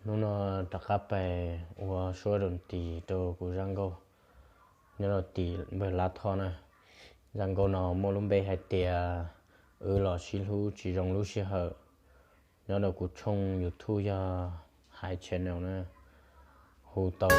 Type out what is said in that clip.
Hnub no rov qab pais ua suab rau tim rau kuv zaj nkauj nyob rau tim npawg Lab Thoj na. Zaj nkauj no muaj lub npe hais tias Wb los sib hlub tsis zoo lub sij hawm. Nyob rau kuv tshooj YouTube yog Hais Channel na. Hu tau